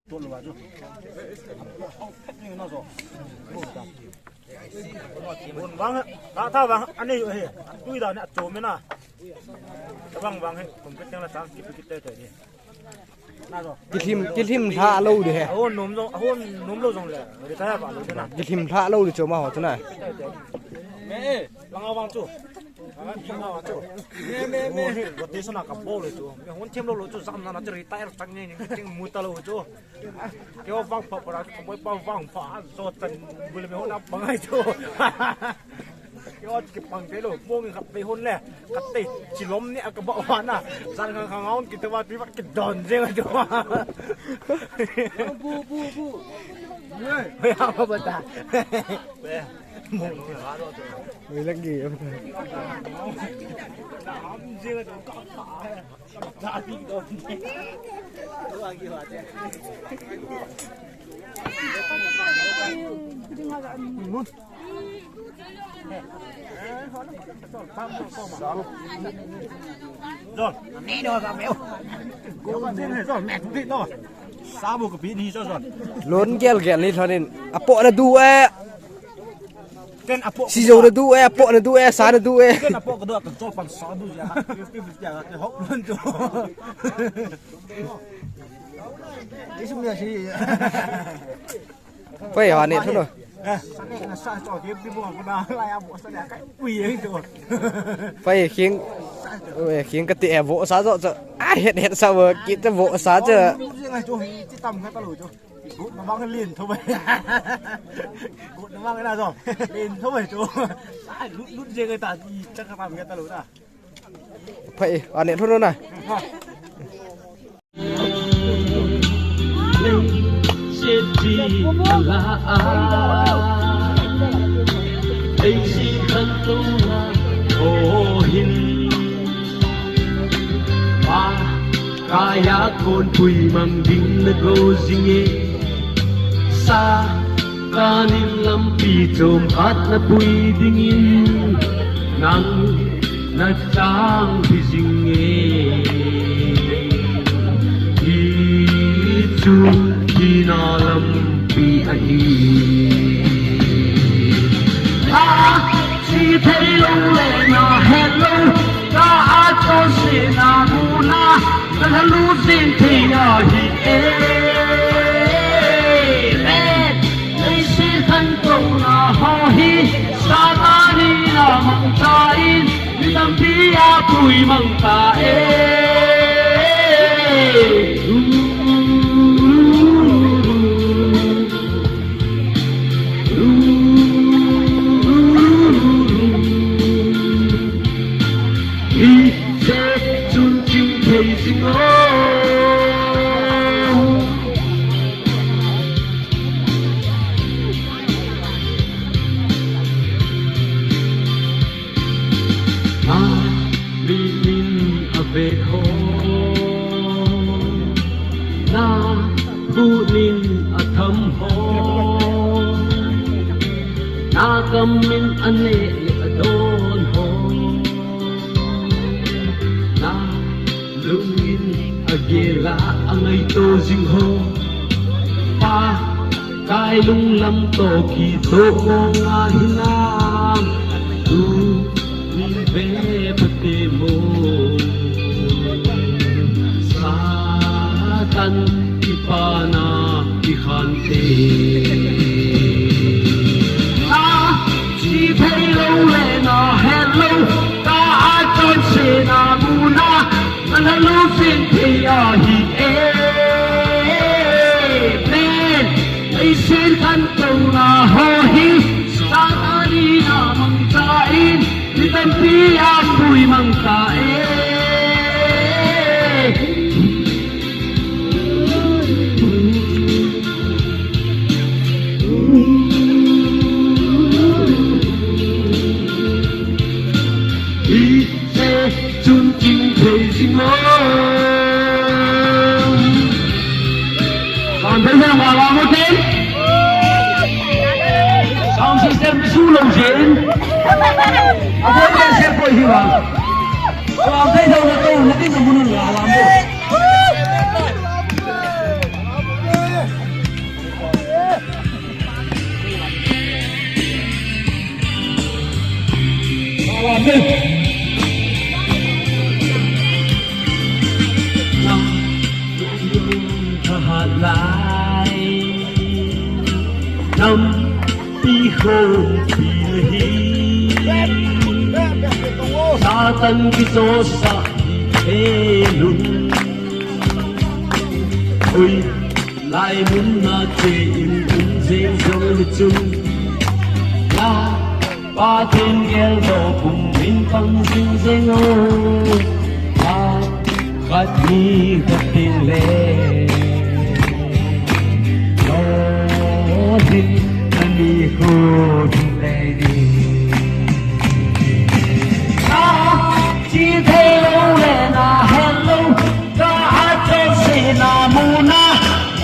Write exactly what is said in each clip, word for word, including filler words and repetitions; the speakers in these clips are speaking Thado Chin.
Tol wa chu. Bon vang, ta, ta vang, ani yo he. Tui da ne chom na. Vang vang he, kum kit teng la chang, kit kit te te ni. Na zo. Kilhim, kilhim lha lo de he. Ahon nom lo, ahon nom lo jong le. Re ta ba lo de na. Kilhim lha lo de chom a ho chu na. Me, lang a vang chu. Me, me, me. Rotation a ka bol le chu. Me hon them lo lo chu, jam na na chu retire tak ni ni ting mu ta lo chu. Keo vang pha pha, ka boi pa vang pha, zo chan bul me hon a pangai chu. Keo ki pang te lo, mong ka pe hon le, ka te chilom ni a ka ba wa na, jan khang khang hon ki te wa ti wa ki don je chu. Bu, bu, bu. Hoi ha ba ta. Mong ni ha lo chu. Hoi lagi. Am je chu ka. Lon gel gel ni lhonin. Apo na du e. Ken apo. Si jo na du e, apo na du e, sa na du e. Ken apo ka du, ka chol pan sa du ya. Fifty fifty ya, ke hok lon jo. Isum ya si. Pai ha ne thuno. Sa ne na sa cho ke pi bo ko na la ya bo sa ya kai. Ui ye jo. Pai khing. Oi khing ka te bo sa jo cho. A het het sa bo ki te bo sa cho. Ngai jo hi ti tam ka ta lo jo. Gut na mang lin tho bai. Gut na mang na zo. Lin tho bai cho. Ai, lut, lut je ngai ta, i, chak ka tam ngai ta lo na. Pai, ane tho na. Ha. Seti la a. Ei si khan to la. Oh, hin. Pa, kaya kon pui mang ding na go jing e. Satan in lampi chom khat na pui dingin nang na chang pi jing e. Hi chu thina lampi ahi. A, si thei lo le na het lo. Ka a chonsetna muna, ka la lut jing thei ahi e. Amen. Leiset khantouna ho hi, Satan in amangcha in, mi tampi apui mang ta e. Hiche chun chim thei jing o. A, mi in a ve ho. Na bu nin a tham ho. Na kam in a neh le a don ho. Na lung in a gel a a ngaito jing ho. Pa, kai lung lam to kitoh mong a hinam. Tu Min ve pate mo. Satan kipana kikhante. Na chi thei lo le na het lo, ka a chonsetna muna, na la lut jing thei ahi e. Amen. Leiset khantouna ho hi, Satan in amangcha in, mi tampi apui mang ta e. Hiche chun chim thei jing o. Sound system sulou jin. Abon le se poi hi vang. Sound system na to, na tin na munun la lam bo. Lai nampi khompi hi Satan kijosah hi elun. Ui, lai mun na che in um jeng jong le chun. La Pathen geldoh pum in pang jing jeng o. Pa khat ni khat ding le. Lo din ani ko ding le ni. Ka chi thei lo le na hello. Ka ha to se na mu na.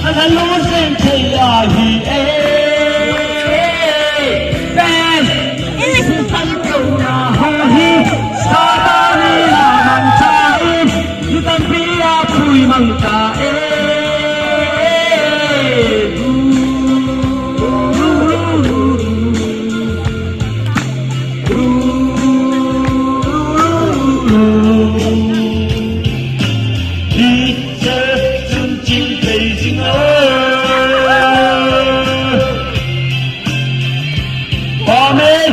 Ana losing thei ahi e. Ben, isin tan ko na ho hi. Satan in a man ta e. Ni tampi a pui mang ta e. Amen.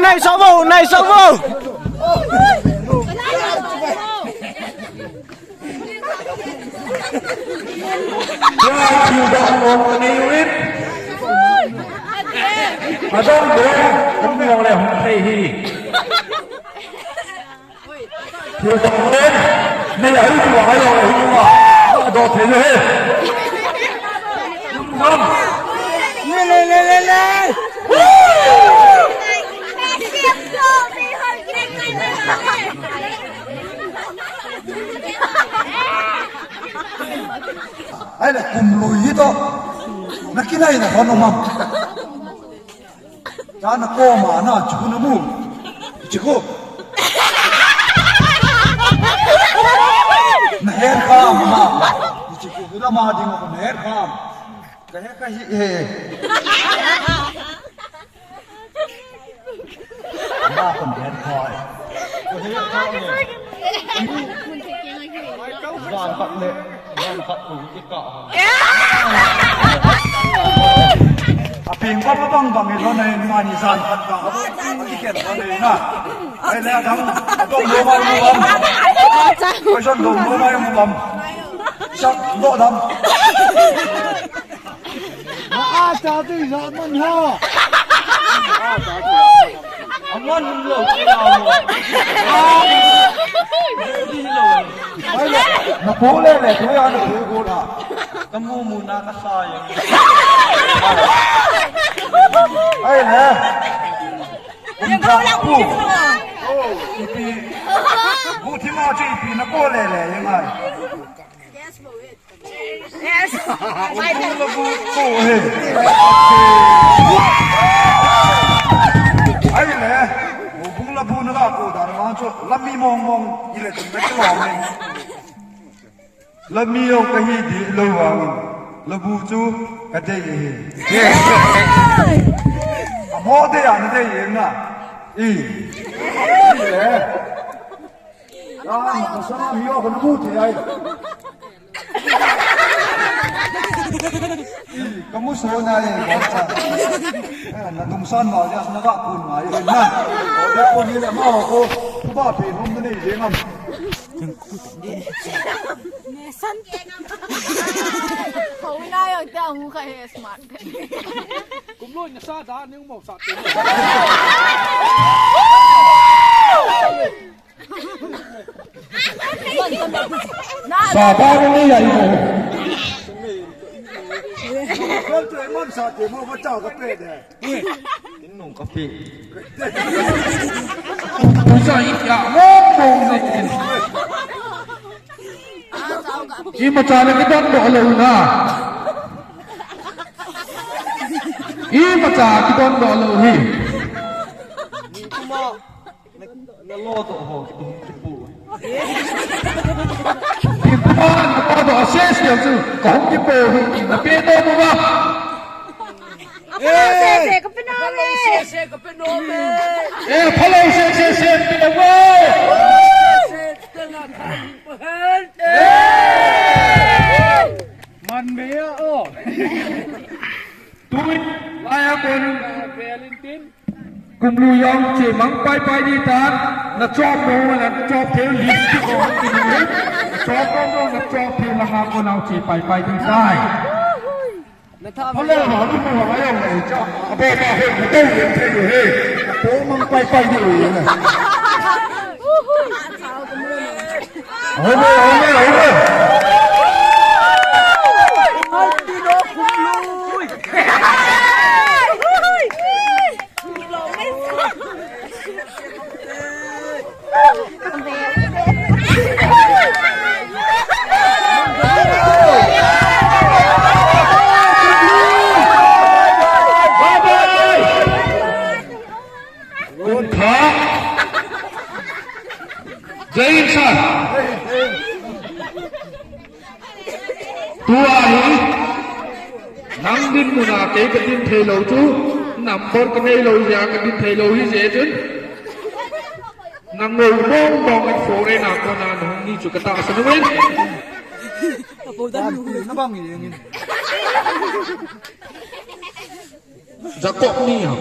Nai song vo, nai song vo. Adang dong, hung dong le hung thei hi. Thil dang len, nei a hui tua ngai lo le hui tua. Dot thei le he. Lam. Le, le, le, le, le. Ai le kum lui hi to. Na kinai na hon um am. Cha na koma na chu na mu. Chi ko. Na her kha ma. Chi ko la ma ding ko na her kha. Ka he ka hi he. Ma ko na her kha. Ko he kha. Jan khat le. Jan khat ko ki ka. A ping bang bang bang in lo nei mani jan khat ka. Ki ken lo nei na. Ai le dang. Dong lo mai mu am. Koi son dong lo mai mu am. Sak do dam. A cha tu ja man ha. Aman lo ki na mo. Ai le. Na po le le tu ya na po ko na. Ka mu mu na ka sa ye. Ai le. Kum ka pu. Oh, ipi. Bu thi ma chu ipi na ko le le ye ngai. Yes. Kum la bu ko he. Ai le. Kum la bu na la ko da ma chu la mi mong mong ile chu na ko me. Lami jong ka hi di lou vang, labu chu ka dei ahi. Amo dei a na dei e na. I. I le. Jan, ka sa mi jong ka na mu thei ai. I, ka mu so na e, ka sa. Eh, na dungsan ma, ya na ga kun ma e na. Ko de ko ni le ma ko, ku ba pe hom na nei de ngam. Nesan. Ko na yo ta hu ka he smart. Kum lo na sa da ni mo sa te. Sa da ni ya i ko. Ko te mon sa te mo ba cha ka pe de. Ui, tin nung ka pe. Ui, sa i ya, mong, mong, mong. Imacha le kidon doh lou na. Imacha kidon doh lou hi. Ni kuma. Na, na lo to ho, kitu, kitu. Kitu, na lo to, ses, ya su, ko hung kipo, na pe to mo ba? Apalo, ses, ses, kape nom e. Apalo, ses, ses, kape nom e. Eh, apalo, ses, ses, ses, kape nom e. Ses, ses, ses, kape nom e. Eh. Man me ya, oh. Tui, laya kon, Valentine. Kumlu jong chemang paipai ding tan, na chop mo, na chop thei lipstick ho, na chop mo, na chop thei langa ko nao che paipai ding tai. Na tha. Hello, hello, hello, hello, hello, cha. Abo ba he, mo to yen thei lo he. Ko mang paipai ding lo yen na. Hello, hello, hello. Kum khat. Jai Hind sir. Tua hi, nang dinmun a kei ka din thei lou chu, number ka nei lou jeh a ka din thei lou hi jeh chun. Nang ngol mong mong in foreign a kona nahung ni chu ka tahsan uvin. Ka po dan lu. Na bang jeng in. Jakob ni ham.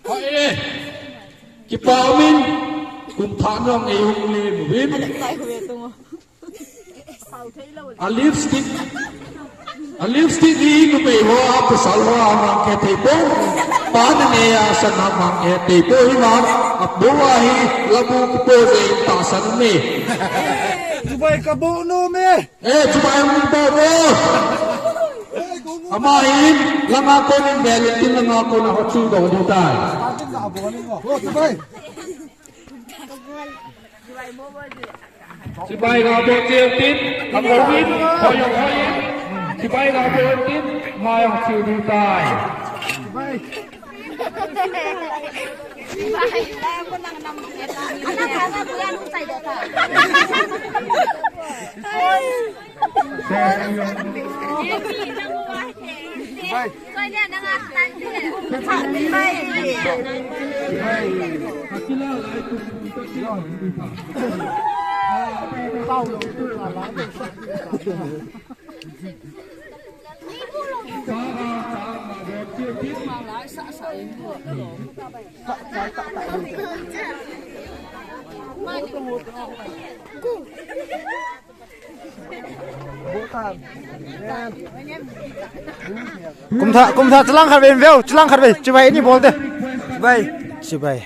Hai e. Kipa umin. Kum thah nong ei hung le uvin. A lipstick. A lipstick hi numei ho a pasal ho a mang ke thei pon. Pa na ne a san a mang ke thei pon hi ma. A bu a hi labu kipo je ta san me. Dubai ka bu nu me. Eh, chubai mun po po. Ama hin, langa konin velin tin langa kona ho chu do diu tai. Chubai ga bo chiu tin, langa hin, ho yo ho hin. Chubai ga bo tin, ma yo chu diu tai. Kum thah, kum thah, chulang khat vei veu, chulang khat vei, chibai ni bol te. Chibai. Chibai.